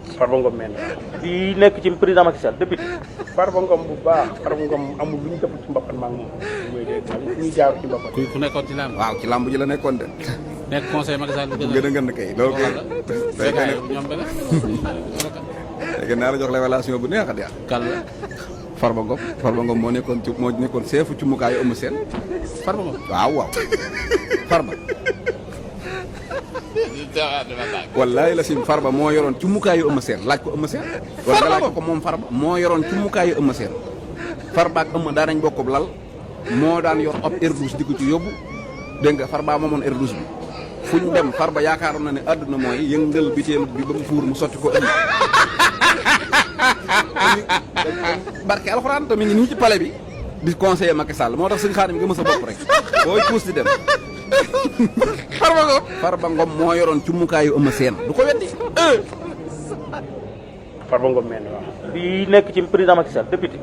Farba Ngom mel di nekk ci président Macky Sall député. Farba Ngom bu baax Farba Ngom amul lu ñu deful ci mbappat maa ngi moom mooy dégg fu ñuy jaar ci mbappat. ku nekkoon ci làmb. waaw ci làmb ji la nekkoon de. nekk conseil Macky Sall bu gën a gën kay loolu kay. ñoom bëgg léegi naa la jox révélation bu neex a neex. kan la. Farba Ngom moo nekkoon seefu ci mukaayu Eumeu Sène. Farba Ngom waaw Farba. wallaay la sim Farba moo yoroon ci mukaayu Eumeu Sène laaj ko Eumeu Sène. wala nga laaj ko moom Farba moo yoroon ci mukaayu Eumeu Sène. Farba ak Eumeu daan nañ bokk lal moo daan yor ab R12 di ko ci yóbbu dégg nga Farba moomoon R12 bi fu ñu dem Farba yaakaaroon na ne àdduna mooy yëngal biteel bi ba mu fuur mu sotti ko ëmb. barke alxuraan tamit ngi nii ci palais bi di conseiller Macky Sall moo tax suñu xaadim nga mës a bopp rek booy puus di dem. Farba Ngom moo yoroon ci mukaayu Eumeu Sène du ko weddi. Farba Ngom mel waaw. di nekk ci président Macky Sall député.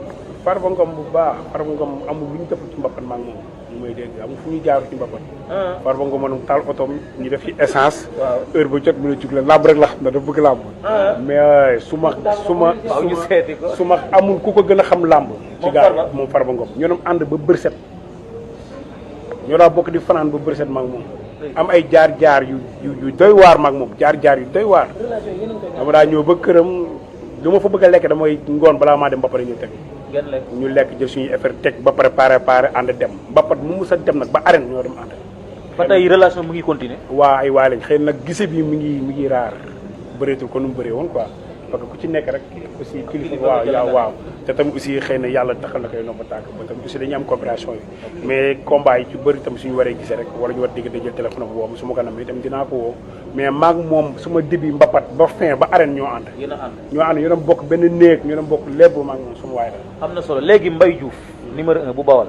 Farba Ngom bu baax Farba Ngom amul lu ñu deful ci mbappat maa ngi moom ñu may dégg amul fu ñuy jaar ci mbappat. Farba Ngom moom taal otoom ñu def ci essence. waaw heure bu jot mu ne jug la làmb rek la xam ne dafa bëgg làmb. mais su ma amul ku ko gën a xam làmb. ci gaa moom Farba Ngom ñoo doon ànd ba bërset. ñoo daa bokk di fanaan ba bërset maa ngi moom. am ay jaar-jaar yu doy waar maag moom jaar-jaar yu doy waar. dama daa ñëw ba këram lu ma fa bëgg a lekk damay ngoon balaa maa dem ba pare ñu teg. ñu lekk jël suñuy affaire teg ba préparé ànd dem mbappat mu mus a dem nag ba arène ñoo dem ànd. ba tey relation mu ngi continuer. waa ay waa lañ xëy nag gise bi mi ngi raar bëreetul ko nu mu bëree woon quoi parce que ku ci nekk rek aussi kilifa waaw te tamit aussi xëy na yàlla taxal na koy nomba tànk ba tamit aussi dañuy am coopération yi mais combat yi ci bëri tam suñu waree gisee rek wala ñu war digg da jël téléphone bu woo su ma kanam itam dinaa ko woo mais maag moom suma début mbappat ba fin ba arène ñoo ànd ñoo doon bokk benn néeg ñoo doon bokk lépp maag moom suma waay la am na solo léegi Mbaye Diouf numéro 1 bu Bawal